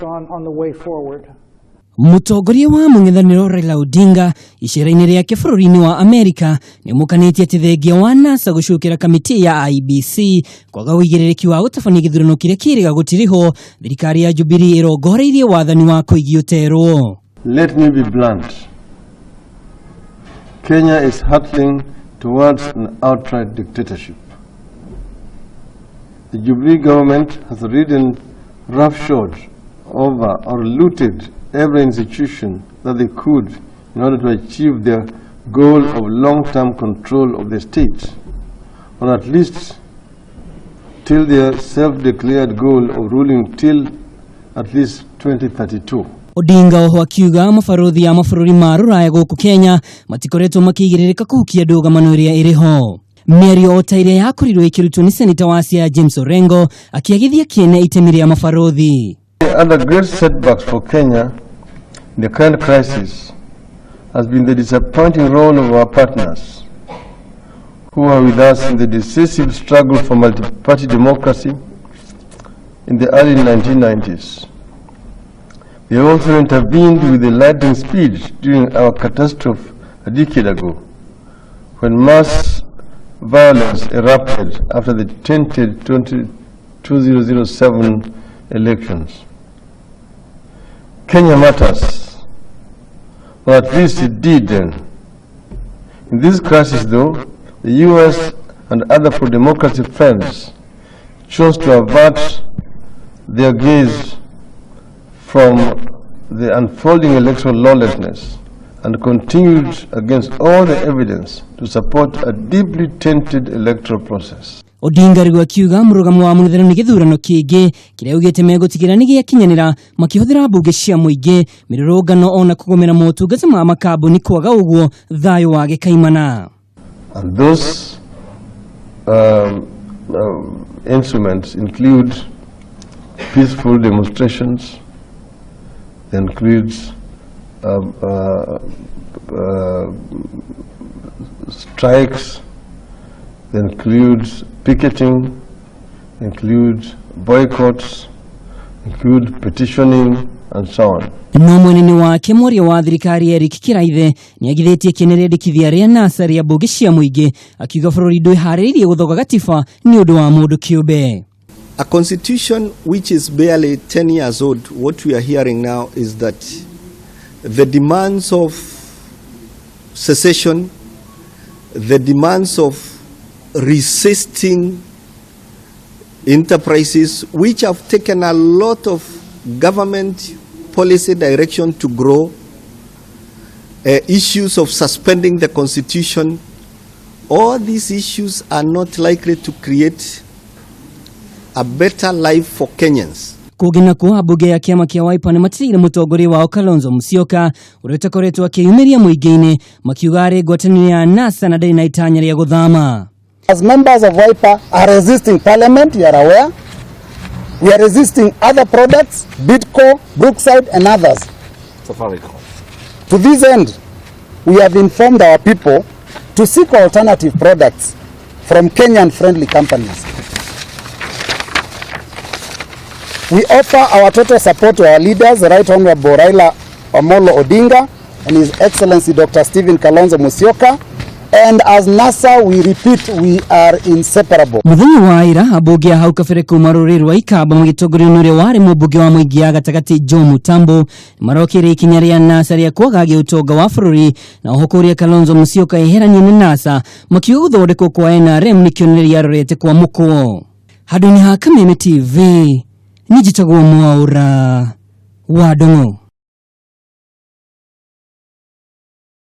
On the way forward. Mũtongoria wa mũng'ethanĩro Raila Odinga icera-inĩ rĩake bũrũri-inĩ wa Amerika nĩũmũkanĩtie atĩ thengia wa NASA gũcukĩra kamĩtĩ ya IEBC kwaga ũigĩrĩrĩki wa gũtabania gĩthurano kĩrĩa kĩrĩga gũtirĩho, thirikari ya Jubilee ĩrongoreirie wathani wa kũigi ũterwo. Let me be blunt. Kenya is hurtling towards an outright dictatorship. The Jubilee government has ridden roughshod over or looted every institution that they could in order to achieve their goal of long-term control of the state, or at least till their self-declared goal of ruling till at least 2032. Odinga oho akiuga mabarothi ya mabũrũri ma rũraya gũkũ Kenya matikoretwo makĩigĩrĩrĩka kũhukia ndũgamano ĩrĩa ĩrĩ ho. Mĩario o ta ĩrĩa yakorirwo ĩkĩrutwo nĩ seneta wa Siaya James Orengo akĩagithia kĩene itemi rĩa mabarothi. The other great setbacks for Kenya in the current crisis has been the disappointing role of our partners who are with us in the decisive struggle for multi-party democracy in the early 1990s. They also intervened with the lightning speed during our catastrophe a decade ago, when mass violence erupted after the tainted 2007 elections. Kenya matters, or at least it did then. In this crisis, though, the US and other pro-democracy friends chose to avert their gaze from the unfolding electoral lawlessness and continued against all the evidence to support a deeply tainted electoral process. Odinga rĩu akiuga mũrũgamo wa mũng'ethanĩro nĩ gĩthurano kĩngĩ kĩrĩa augĩte megũtigĩrĩra nĩ gĩakinyanĩra makĩhũthĩra mbunge cia mũingĩ, mĩrũrũngano ona kũgomera motungata ma makambuni, kwaga ũguo thayũ wage kaimana. And those instruments include peaceful demonstrations, includes strikes, includes picketing, includes boycotts, include petitioning, and so on. No mwena-inĩ wake mwaria wa thirikari Eric Kiraithe nĩ agithĩtie kĩene rĩendekithia rĩa NASA rĩa mbunge cia mũingĩ, akiuga bũrũri ndwĩharĩrĩirie gũthoga gatiba nĩ ũndũ wa mũndũ kĩũmbe. A constitution which is barely 10 years old, what we are hearing now is that the demands of secession, the demands of resisting enterprises which have taken a lot of government policy direction to grow, issues of suspending the constitution, all these issues are not likely to create a better life for Kenyans. Kũngĩ nakuo, ambunge ya kĩama kĩa Wiper nĩ matirĩire mũtongoria wao Kalonzo Musyoka ũrĩa ũtakoretwo akĩyumĩria mũingĩ-inĩ, makiuga arĩ ngwatanĩro ya NASA na ndarĩ na itanya rĩa gũthama. As members of Wiper are resisting parliament, you are aware. We are resisting other products, Bidco, Brookside and others. Safaricom. To this end, we have informed our people to seek alternative products from Kenyan-friendly companies. We offer our total support to our leaders, Right Honorable Raila Amolo Odinga and His Excellency Dr. Stephen Kalonzo Musyoka. And as NASA, we repeat, we are inseparable. Muthenya wa ira, ambunge a hau kabere kuma rũrĩrĩ rwa Ikamba magĩtongorio nĩ ũrĩa warĩ mũmbunge wa mũingĩ ya gatagatĩ Joe Mutambo marokĩrĩ ikinya rĩa NASA rĩa kwagagia ũtonga wa bũrũri na oho kũria Kalonzo Musyoka eheranie na NASA, makiuga gũthondekwo kwa NRM nĩ kĩonereria arorete kwa mũkwo. Handũ-inĩ ha Kameme TV, niĩ njĩtagwo Mwaũra wa Ndung'u.